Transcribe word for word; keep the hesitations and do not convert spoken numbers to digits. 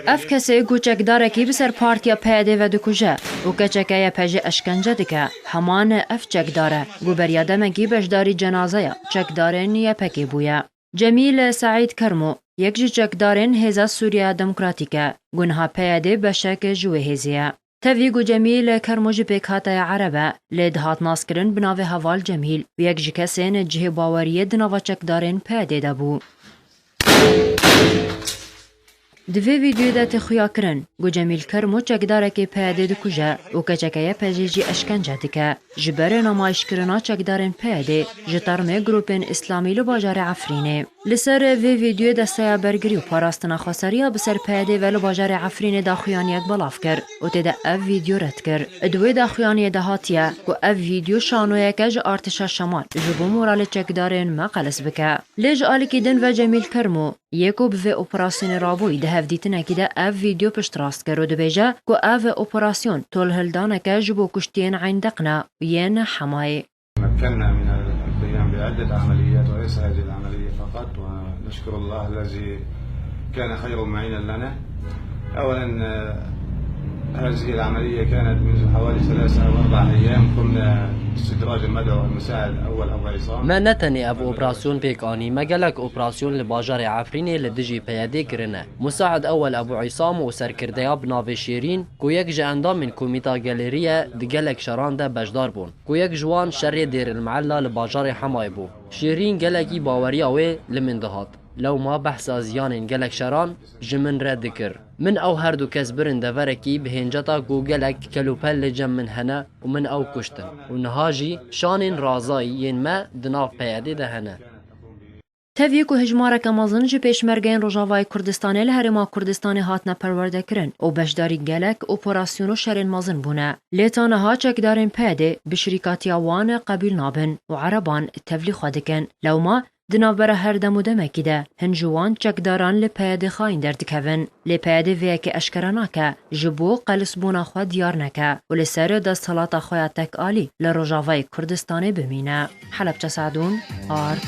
Ev kesê ku çekdarekî bi ser partiya P Y D ve dikuje û keçeke Y P G eşkence dike, heman ev çekdar e ku beriya demekî beşdarî cenazeya çekdarên Y P G bûye. Cemîl Seîd Kermo, yek ji çekdarên Hêza Sûriya Demokratîk e, ku niha P Y D beşek ji wê hêzê ye. Tevî ku Cemîl Kermo ji pêkhateya Ereb e, lê dihat naskirin bi navê Heval Cemîl û yek ji kesên cihê baweriyê di nava çekdarên P Y D de bû. Di vê vîdeoyê de tê xuya kirin ku Cemîl Kermo çekdarekê P Y D dikuje û keçeke Y P G jî eşkence dike. Ji ber nemayiş kirina çekdarên P Y D ji termê grûpên Îslamî li bajarê Efrînê. Li ser vê vîdeoyê Desteya Bergirî û Parastina Xweseriya bi ser P Y D ve li bajarê Efrînê daxuyaniyek belav kir û tê de ev vîdeo red kir. Di wê daxuyaniyê de hatiye ku ev vîdeo şanoyeke ji artêşa Şemal ji bo moralê çekdarên me qelis bike. Lê ji alîkî din ve Cemîl Kermo, yê ku bi vê operasyonê rabûyî, di hevdîtinekî de ev vîdeo piştrast kir û dibêje ku ev operasyon tolhildaneke ji bo kuştiyên Eyn Deqna û yên Hemayê. مكنا من القيام بعدة عمليات وليس هذه العملية فقط، ونشكر الله الذي كان خير معين لنا. أولا، آه، هذه العملية كانت منذ حوالي ثلاثة أو أربع أيام قمنا باستدراج المدعو المساعد الأول أبو عصام. Me ne tenê ev operasyon pêk anî, me gelek operasyon li bajarê Efrînê li dijî P Y D kirine. Musaid Ewel Ebû Îsam û serkirdeya bi navê Şêrîn, ku yek ji endamên Komîta Gelêrî ye, di gelek şeran de beşdar bûn. Ku yek ji wan şerê Dêr el Meella li bajarê Hemayê bû. Şêrîn gelekî baweriya wê li min dihat. Lewma behsa ziyanên gelek şeran ji min re dikir. Min ew her du kes birin deverekî bi hênceta ku gelek kelûpel li cem min hene û min ew kuştin. Û niha jî şanên razayî yên me di nav P Y D de hene. Tevî ku hejmareke mezin ji pêşmergeyên Rojavayê Kurdistanê li Herêma Kurdistanê hatine perwerdekirin û beşdarî gelek operasyon û şerên mezin bûne. Lê ta niha çekdarên P Y D bi şirîkatiya wan qebûl nabin û Ereban tevlî xwe dikin. Lewma di navbera her dem û demekî de hin ji wan çekdaran li P Y D xayîn derdikevin. Lê P Y D vê yekê eşkere nake, ji bo qelisbûna xwe diyar neke û li ser desthilata xwe ya tekalî li Rojavayê Kurdistanê bimîne. Helebçe Sadûn, Ard.